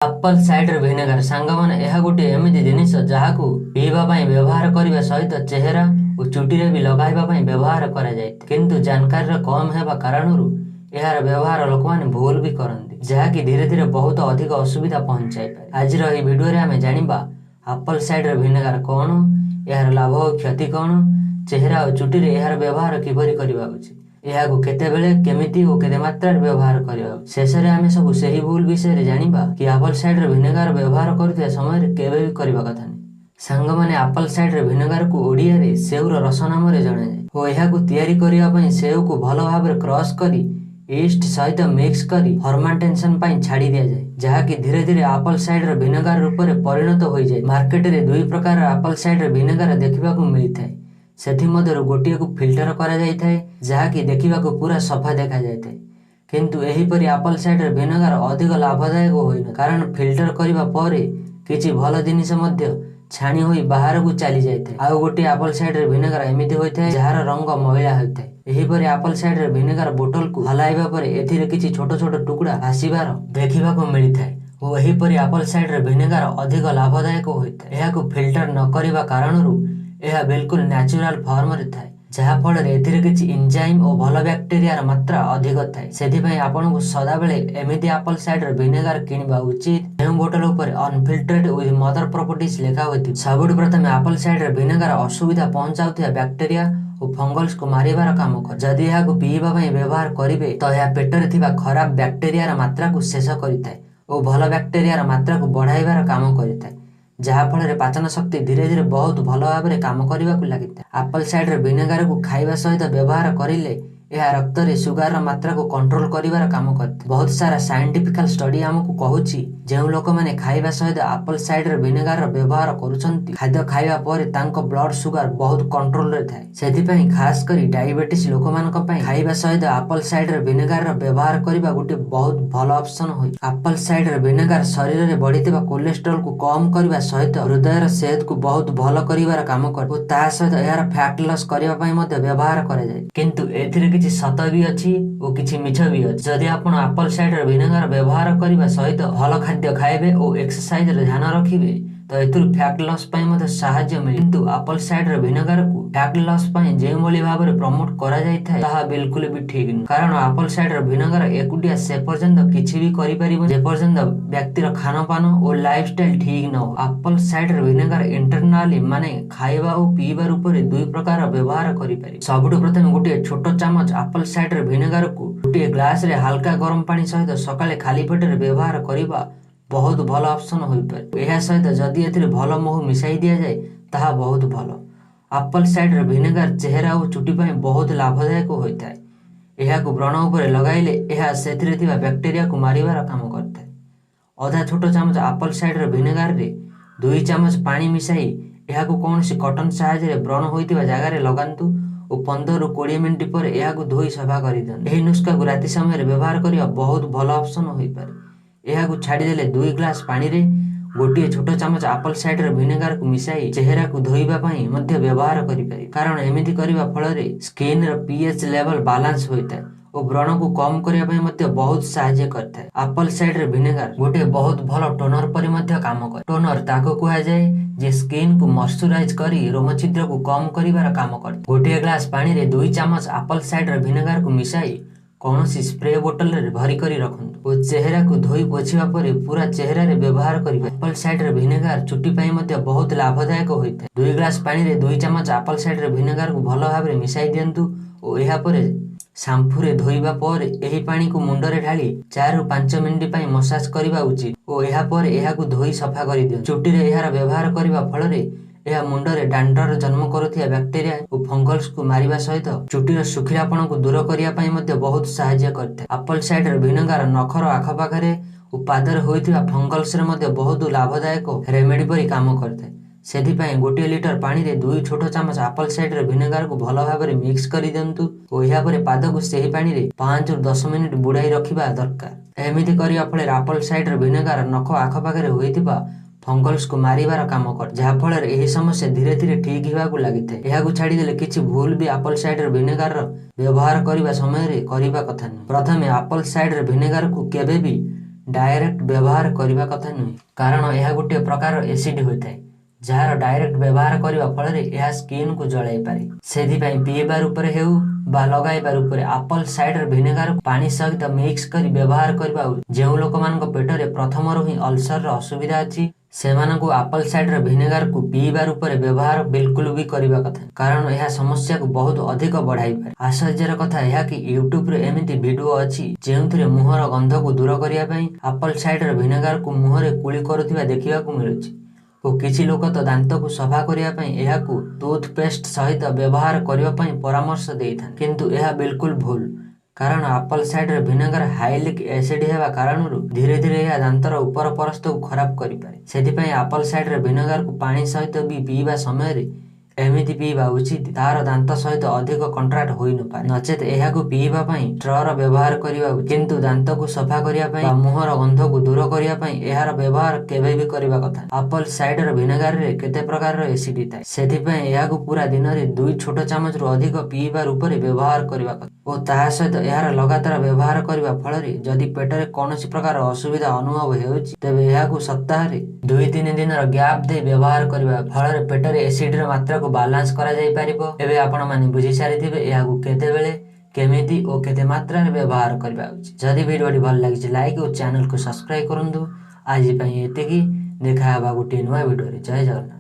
Apple cider vinegar. ସାଙ୍ଗମାନେ, ଏହା ଗୋଟିଏ ଏମିତି ଜିନିଷ ଯାହାକୁ ପିଇବା ପାଇଁ ବ୍ୟବହାର କରିବା ସହିତ ଚେହେରା ଓ ଚୁଟିରେ ବି ଲଗାଇବା ପାଇଁ ବ୍ୟବହାର କରାଯାଇଥାଏ। କିନ୍ତୁ ଜାନକାରୀର କମ୍ ହେବା କାରଣରୁ ଏହାର ବ୍ୟବହାର ଲୋକମାନେ ଭୁଲ ବି କରନ୍ତି, ଯାହାକି ଧୀରେ ଧୀରେ ବହୁତ ଅଧିକ ଅସୁବିଧା ପହଞ୍ଚାଇପାରେ। ଆଜିର ଏହି ଭିଡିଓରେ ଆମେ ଜାଣିବା ଆପଲ୍ ସାଇଡର ଭିନେଗାର କଣ, ଏହାର ଲାଭ ଓ କ୍ଷତି କଣ, ଚେହେରା ଓ ଚୁଟିରେ ଏହାର ବ୍ୟବହାର କିପରି କରିବା ଉଚିତ, ଏହାକୁ କେତେବେଳେ, କେମିତି ଓ କେତେ ମାତ୍ରାରେ ବ୍ୟବହାର କରିବା ଉଚିତ। ଶେଷରେ ଆମେ ସବୁ ସେହି ଭୁଲ ବିଷୟରେ ଜାଣିବା କି ଆପଲ୍ ସାଇଡର ଭିନେଗାର ବ୍ୟବହାର କରୁଥିବା ସମୟରେ କେବେ ବି କରିବା କଥା ନୁହେଁ। ସାଙ୍ଗମାନେ, ଆପଲ୍ ସାଇଡର ଭିନେଗାରକୁ ଓଡ଼ିଆରେ ସେଉର ରସ ନାମରେ ଜଣାଯାଏ ଓ ଏହାକୁ ତିଆରି କରିବା ପାଇଁ ସେଉକୁ ଭଲ ଭାବରେ କ୍ରସ୍ କରି ଇଷ୍ଟ ସହିତ ମିକ୍ସ କରି ଫର୍ମାଣ୍ଟେସନ ପାଇଁ ଛାଡ଼ି ଦିଆଯାଏ, ଯାହାକି ଧୀରେ ଧୀରେ ଆପଲ୍ ସାଇଡର ଭିନେଗାର ରୂପରେ ପରିଣତ ହୋଇଯାଏ। ମାର୍କେଟରେ ଦୁଇ ପ୍ରକାର ଆପଲ୍ ସାଇଡର ଭିନେଗାର ଦେଖିବାକୁ ମିଳିଥାଏ। ସେଥିମଧ୍ୟରୁ ଗୋଟିଏକୁ ଫିଲ୍ଟର କରାଯାଇଥାଏ, ଯାହାକି ଦେଖିବାକୁ ପୁରା ସଫା ଦେଖାଯାଇଥାଏ। କିନ୍ତୁ ଏହିପରି ଆପଲ୍ ସାଇଡର ଭିନେଗାର ଅଧିକ ଲାଭଦାୟକ ହୋଇନଥାଏ, କାରଣ ଫିଲ୍ଟର କରିବା ପରେ କିଛି ଭଲ ଜିନିଷ ମଧ୍ୟ ଛାଣି ହୋଇ ବାହାରକୁ ଚାଲି ଯାଇଥାଏ। ଆଉ ଗୋଟିଏ ଆପଲ୍ ସାଇଡର ଭିନେଗାର ଏମିତି ହୋଇଥାଏ ଯାହାର ରଙ୍ଗ ମଇଳା ହୋଇଥାଏ। ଏହିପରି ଆପଲ୍ ସାଇଡର ଭିନେଗାର ବୋଟଲକୁ ହଲାଇବା ପରେ ଏଥିରେ କିଛି ଛୋଟ ଛୋଟ ଟୁକୁଡ଼ା ଭାସିବାର ଦେଖିବାକୁ ମିଳିଥାଏ ଓ ଏହିପରି ଆପଲ୍ ସାଇଡର ଭିନେଗାର ଅଧିକ ଲାଭଦାୟକ ହୋଇଥାଏ। ଏହାକୁ ଫିଲ୍ଟର ନ କରିବା କାରଣରୁ ଏହା ବିଲକୁଲ ନ୍ୟାଚୁରାଲ ଫର୍ମରେ ଥାଏ, ଯାହାଫଳରେ ଏଥିରେ କିଛି ଏନଜାଇମ୍ ଓ ଭଲ ବ୍ୟାକ୍ଟେରିଆର ମାତ୍ରା ଅଧିକ ଥାଏ। ସେଥିପାଇଁ ଆପଣଙ୍କୁ ସଦାବେଳେ ଏମିତି ଆପଲ୍ ସାଇଡର ଭିନେଗାର କିଣିବା ଉଚିତ ଯେଉଁ ବୋଟଲ ଉପରେ ଅନଫିଲ୍ଟରେଡ ୱିଥ୍ ମଦର ପ୍ରପର୍ଟିଜ ଲେଖା ହୋଇଥିବ। ସବୁଠୁ ପ୍ରଥମେ ଆପଲ୍ ସାଇଡର ଭିନେଗାର ଅସୁବିଧା ପହଞ୍ଚାଉଥିବା ବ୍ୟାକ୍ଟେରିଆ ଓ ଫଙ୍ଗଲ୍ସକୁ ମାରିବାର କାମ କରେ। ଯଦି ଏହାକୁ ପିଇବା ପାଇଁ ବ୍ୟବହାର କରିବେ ତ ଏହା ପେଟରେ ଥିବା ଖରାପ ବ୍ୟାକ୍ଟେରିଆର ମାତ୍ରାକୁ ଶେଷ କରିଥାଏ ଓ ଭଲ ବ୍ୟାକ୍ଟେରିଆର ମାତ୍ରାକୁ ବଢ଼ାଇବାର କାମ କରିଥାଏ, ଯାହାଫଳରେ ପାଚନ ଶକ୍ତି ଧୀରେ ଧୀରେ ବହୁତ ଭଲ ଭାବରେ କାମ କରିବାକୁ ଲାଗିଥାଏ। ଆପଲ୍ ସାଇଡର ଭିନେଗାରକୁ ଖାଇବା ସହିତ ବ୍ୟବହାର କରିଲେ ଏହା ରକ୍ତରେ ସୁଗାରର ମାତ୍ରାକୁ କଣ୍ଟ୍ରୋଲ କରିବାର କାମ କରିଥାଏ। ବହୁତ ସାରା ସାଇଣ୍ଟିଫିକାଲ ଷ୍ଟଡି ଆମକୁ କହୁଛି, ଯେଉଁ ଲୋକମାନେ ଖାଇବା ସହିତ ଆପଲ୍ ସାଇଡର ଭିନେଗାରର ବ୍ୟବହାର କରୁଛନ୍ତି, ଖାଦ୍ୟ ଖାଇବା ପରେ ତାଙ୍କ ବ୍ଲଡ ସୁଗାର ବହୁତ କଣ୍ଟ୍ରୋଲରେ ଥାଏ। ସେଥିପାଇଁ ଖାସ କରି ଡାଇବେଟିସ୍ ଲୋକମାନଙ୍କ ପାଇଁ ଖାଇବା ସହିତ ଆପଲ୍ ସାଇଡର ଭିନେଗାରର ବ୍ୟବହାର କରିବା ଗୋଟିଏ ବହୁତ ଭଲ ଅପସନ ହୋଇଥାଏ। ଆପଲ୍ ସାଇଡର ଭିନେଗାର ଶରୀରରେ ବଢିଥିବା କୋଲେଷ୍ଟ୍ରଲକୁ କମ କରିବା ସହିତ ହୃଦୟର ସେହତକୁ ବହୁତ ଭଲ କରିବାର କାମ କରେ ଓ ତା ସହିତ ଏହାର ଫ୍ୟାଟ ଲସ୍ କରିବା ପାଇଁ ମଧ୍ୟ ବ୍ୟବହାର କରାଯାଏ। କିନ୍ତୁ ଏଥିରେ କିଛି ସତ ବି ଅଛି ଓ କିଛି ମିଛ ବି ଅଛି। ଯଦି ଆପଣ ଆପଲ୍ ସାଇଡର ଭିନେଗାର ବ୍ୟବହାର କରିବା ସହିତ ଭଲ ଖାଦ୍ୟ ଖାଇବେ ଓ ଏକ୍ସରସାଇଜର ଧ୍ୟାନ ରଖିବେ ତ ଏଥିରୁ ଫ୍ୟାଟ ଲସ୍ ପାଇଁ ମଧ୍ୟ ସାହାଯ୍ୟ ମିଳେ। କିନ୍ତୁ ଆପଲ୍ ସାଇଡର ଭିନେଗାରକୁ ଫ୍ୟାଟ ଲସ୍ ପାଇଁ ଯେଉଁଭଳି ଭାବରେ ପ୍ରମୋଟ କରାଯାଇଥାଏ, ତାହା ବିଲକୁଲ ବି ଠିକ ନୁହେଁ। କାରଣ ଆପଲ୍ ସାଇଡର ଭିନେଗାର ଏକୁଟିଆ ସେ ପର୍ଯ୍ୟନ୍ତ କିଛି ବି କରିପାରିବ ଯେପର୍ଯ୍ୟନ୍ତ ବ୍ୟକ୍ତିର ଖାନପାନ ଓ ଲାଇଫଷ୍ଟାଇଲ ଠିକ ନ ହଉ। ଆପଲ୍ ସାଇଡର ଭିନେଗାର ଇଣ୍ଟରନାଲି ମାନେ ଖାଇବା ଓ ପିଇବା ରୂପରେ ଦୁଇ ପ୍ରକାର ବ୍ୟବହାର କରିପାରିବେ। ସବୁଠୁ ପ୍ରଥମେ ଗୋଟିଏ ଛୋଟ ଚାମଚ ଆପଲ୍ ସାଇଡର ଭିନେଗାରକୁ ଗୋଟିଏ ଗ୍ଲାସରେ ହାଲକା ଗରମ ପାଣି ସହିତ ସକାଳେ ଖାଲି ପେଟରେ ବ୍ୟବହାର କରିବା ବହୁତ ଭଲ ଅପସନ ହୋଇପାରେ। ଏହା ସହିତ ଯଦି ଏଥିରେ ଭଲ ମହୁ ମିଶାଇ ଦିଆଯାଏ, ତାହା ବହୁତ ଭଲ। ଆପଲ୍ ସାଇଡର ଭିନେଗାର ଚେହେରା ଓ ଚୁଟି ପାଇଁ ବହୁତ ଲାଭଦାୟକ ହୋଇଥାଏ। ଏହାକୁ ବ୍ରଣ ଉପରେ ଲଗାଇଲେ ଏହା ସେଥିରେ ଥିବା ବ୍ୟାକ୍ଟେରିଆକୁ ମାରିବାର କାମ କରିଥାଏ। ଅଧା ଛୋଟ ଚାମଚ ଆପଲ୍ ସାଇଡର ଭିନେଗାରରେ 2 ଚାମଚ ପାଣି ମିଶାଇ ଏହାକୁ କୌଣସି କଟନ ସାହାଯ୍ୟରେ ବ୍ରଣ ହୋଇଥିବା ଜାଗାରେ ଲଗାନ୍ତୁ ଓ 15ରୁ 20 ମିନିଟ୍ ପରେ ଏହାକୁ ଧୋଇ ସଫା କରିଦିଅନ୍ତୁ। ଏହି ନୁସ୍କାକୁ ରାତି ସମୟରେ ବ୍ୟବହାର କରିବା ବହୁତ ଭଲ ଅପସନ ହୋଇପାରେ। ଏହାକୁ ଛାଡ଼ିଦେଲେ 2 ଗ୍ଲାସ ପାଣିରେ ଗୋଟିଏ ଛୋଟ ଚାମଚ ଆପଲ୍ ସାଇଡର ଭିନେଗାରକୁ ମିଶାଇ ଚେହେରାକୁ ଧୋଇବା ପାଇଁ ମଧ୍ୟ ବ୍ୟବହାର କରିପାରିବେ, କାରଣ ଏମିତି କରିବା ଫଳରେ ସ୍କିନର ପିଏଚ୍ ଲେଭେଲ ବାଲାନ୍ସ ହୋଇଥାଏ ଓ ବ୍ରଣକୁ କମ କରିବା ପାଇଁ ମଧ୍ୟ ବହୁତ ସାହାଯ୍ୟ କରିଥାଏ। ଆପଲ୍ ସାଇଡର ଭିନେଗାର ଗୋଟିଏ ବହୁତ ଭଲ ଟୋନର ପରି ମଧ୍ୟ କାମ କରେ। ଟୋନର ତାକୁ କୁହାଯାଏ ଯେ ସ୍କିନକୁ ମଶ୍ଚରାଇଜ କରି ରୋମଛିଦ୍ରକୁ କମ କରିବାର କାମ କରିଥାଏ। ଗୋଟିଏ ଗ୍ଲାସ ପାଣିରେ 2 ଚାମଚ ଆପଲ୍ ସାଇଡର ଭିନେଗାରକୁ ମିଶାଇ କୌଣସି ସ୍ପ୍ରେ ବୋଟଲରେ ଭରି କରି ରଖନ୍ତୁ ଓ ଚେହେରାକୁ ଧୋଇ ପୋଛିବା ପରେ ପୁରା ଚେହେରାରେ ବ୍ୟବହାର କରିବେ। ଆପଲ୍ ସାଇଡର ଭିନେଗାର ଚୁଟି ପାଇଁ ମଧ୍ୟ ବହୁତ ଲାଭଦାୟକ ହୋଇଥାଏ। 2 ଗ୍ଲାସ ପାଣିରେ 2 ଚାମଚ ଆପଲ୍ ସାଇଡର ଭିନେଗାରକୁ ଭଲ ଭାବରେ ମିଶାଇ ଦିଅନ୍ତୁ ଓ ଏହାପରେ ସାମ୍ପୁରେ ଧୋଇବା ପରେ ଏହି ପାଣିକୁ ମୁଣ୍ଡରେ ଢାଳି 4ରୁ 5 ମିନିଟ୍ ପାଇଁ ମସାଜ କରିବା ଉଚିତ ଓ ଏହାପରେ ଏହାକୁ ଧୋଇ ସଫା କରିଦିଅନ୍ତୁ। ଚୁଟିରେ ଏହାର ବ୍ୟବହାର କରିବା ଫଳରେ ଏହା ମୁଣ୍ଡରେ ଡାଣ୍ଡ୍ରର ଜନ୍ମ କରୁଥିବା ବ୍ୟାକ୍ଟେରିଆ ଓ ଫଙ୍ଗଲ୍ସକୁ ମାରିବା ସହିତ ଚୁଟିର ଶୁଖିଲାପଣକୁ ଦୂର କରିବା ପାଇଁ ମଧ୍ୟ ବହୁତ ସାହାଯ୍ୟ କରିଥାଏ। ଆପଲ୍ ସାଇଡର ଭିନେଗାର ନଖର ଆଖପାଖରେ ଓ ପାଦରେ ହୋଇଥିବା ଫଙ୍ଗଲ୍ସରେ ମଧ୍ୟ ବହୁତ ଲାଭଦାୟକ ରେମେଡି ପରି କାମ କରିଥାଏ। ସେଥିପାଇଁ 1 ଲିଟର ପାଣିରେ 2 ଛୋଟ ଚାମଚ ଆପଲ୍ ସାଇଡର ଭିନେଗାରକୁ ଭଲ ଭାବରେ ମିକ୍ସ କରିଦିଅନ୍ତୁ ଓ ଏହାପରେ ପାଦକୁ ସେହି ପାଣିରେ 5ରୁ 10 ମିନିଟ୍ ବୁଡ଼ାଇ ରଖିବା ଦରକାର। ଏମିତି କରିବା ଫଳରେ ଆପଲ୍ ସାଇଡର ଭିନେଗାର ନଖ ଆଖପାଖରେ ହୋଇଥିବା ଫଙ୍ଗଲ୍ସକୁ ମାରିବାର କାମ କରେ, ଯାହାଫଳରେ ଏହି ସମସ୍ୟା ଧୀରେ ଧୀରେ ଠିକ ହେବାକୁ ଲାଗିଥାଏ। ଏହାକୁ ଛାଡ଼ିଦେଲେ କିଛି ଭୁଲ ବି ଆପଲ୍ ସାଇଡର ଭିନେଗାରର ବ୍ୟବହାର କରିବା ସମୟରେ କରିବା କଥା ନୁହେଁ। ପ୍ରଥମେ ଆପଲ୍ ସାଇଡର ଭିନେଗାରକୁ କେବେ ବି ଡାଇରେକ୍ଟ ବ୍ୟବହାର କରିବା କଥା ନୁହେଁ, କାରଣ ଏହା ଗୋଟିଏ ପ୍ରକାର ଏସିଡ୍ ହୋଇଥାଏ, ଯାହାର ଡାଇରେକ୍ଟ ବ୍ୟବହାର କରିବା ଫଳରେ ଏହା ସ୍କିନ୍କୁ ଜଳାଇପାରେ। ସେଥିପାଇଁ ପିଇବା ରୂପରେ ହେଉ ବା ଲଗାଇବା ରୂପରେ ଆପଲ ସାଇଡର ଭିନେଗାର ପାଣି ସହିତ ମିକ୍ସ କରି ବ୍ୟବହାର କରିବା। ଯେଉଁ ଲୋକମାନଙ୍କ ପେଟରେ ପ୍ରଥମରୁ ହିଁ ଅଲସରର ଅସୁବିଧା ଅଛି, ସେମାନଙ୍କୁ ଆପଲ ସାଇଡର ଭିନେଗାରକୁ ପିଇବା ରୂପରେ ବ୍ୟବହାର ବିଲକୁଲ ବି କରିବା କଥା, କାରଣ ଏହା ସମସ୍ୟାକୁ ବହୁତ ଅଧିକ ବଢ଼ାଇପାରେ। ଆଶ୍ଚର୍ଯ୍ୟର କଥା ଏହା କି ୟୁଟ୍ୟୁବରେ ଏମିତି ଭିଡିଓ ଅଛି ଯେଉଁଥିରେ ମୁହଁର ଗନ୍ଧକୁ ଦୂର କରିବା ପାଇଁ ଆପଲ ସାଇଡର ଭିନେଗାରକୁ ମୁହଁରେ କୁଳି କରୁଥିବା ଦେଖିବାକୁ ମିଳୁଛି ଓ କିଛି ଲୋକ ତ ଦାନ୍ତକୁ ସଫା କରିବା ପାଇଁ ଏହାକୁ ଟୁଥପେଷ୍ଟ ସହିତ ବ୍ୟବହାର କରିବା ପାଇଁ ପରାମର୍ଶ ଦେଇଥାନ୍ତି। କିନ୍ତୁ ଏହା ବିଲକୁଲ ଭୁଲ, କାରଣ Apple cider vinegar highly acid ହେବା କାରଣରୁ ଧୀରେ ଧୀରେ ଏହା ଦାନ୍ତର ଉପର ପରସ୍ତକୁ ଖରାପ କରିପାରେ। ସେଥିପାଇଁ ଆପଲ ସାଇଡର ଭିନେଗାରକୁ ପାଣି ସହିତ ବି ପିଇବା ସମୟରେ ଏମିତି ପିଇବା ଉଚିତ ତାହାର ଦାନ୍ତ ସହିତ ଅଧିକ କଣ୍ଟ୍ରାକ୍ଟ ହୋଇନପାରେ। ନଚେତ ଏହାକୁ ପିଇବା ପାଇଁ ଷ୍ଟ୍ରର ବ୍ୟବହାର କରିବା, କିନ୍ତୁ ଦାନ୍ତକୁ ସଫା କରିବା ପାଇଁ ବା ମୁହଁର ଗନ୍ଧକୁ ଦୂର କରିବା ପାଇଁ ଏହାର ବ୍ୟବହାର କେବେ ବି କରିବା କଥା। ଆପଲ ସାଇଡର ଭିନେଗାରରେ କେତେ ପ୍ରକାରର ଏସିଡ୍ ଥାଏ, ସେଥିପାଇଁ ଏହାକୁ ପୁରା ଦିନରେ 2 ଛୋଟ ଚାମଚରୁ ଅଧିକ ପିଇବା ରୂପରେ ବ୍ୟବହାର କରିବା କଥା ଓ ତାହା ସହିତ ଏହାର ଲଗାତାର ବ୍ୟବହାର କରିବା ଫଳରେ ଯଦି ପେଟରେ କୌଣସି ପ୍ରକାର ଅସୁବିଧା ଅନୁଭବ ହେଉଛି, ତେବେ ଏହାକୁ ସପ୍ତାହରେ 2-3 ଦିନର ଗ୍ୟାପ୍ ଦେଇ ବ୍ୟବହାର କରିବା ଫଳରେ ପେଟରେ ଏସିଡ୍ର ମାତ୍ରାକୁ ବାଲାନ୍ସ କରାଯାଇପାରିବ। ଏବେ ଆପଣମାନେ ବୁଝି ସାରିଥିବେ ଏହାକୁ କେତେବେଳେ, କେମିତି ଓ କେତେ ମାତ୍ରାରେ ବ୍ୟବହାର କରିବା ଉଚିତ। ଯଦି ଭିଡ଼ିଓଟି ଭଲ ଲାଗିଛି, ଲାଇକ୍ ଓ ଚ୍ୟାନେଲକୁ ସବସ୍କ୍ରାଇବ୍ କରନ୍ତୁ। ଆଜି ପାଇଁ ଏତିକି, ଦେଖା ହେବା ଗୋଟିଏ ନୂଆ ଭିଡ଼ିଓରେ। ଜୟ ଜଗନ୍ନାଥ।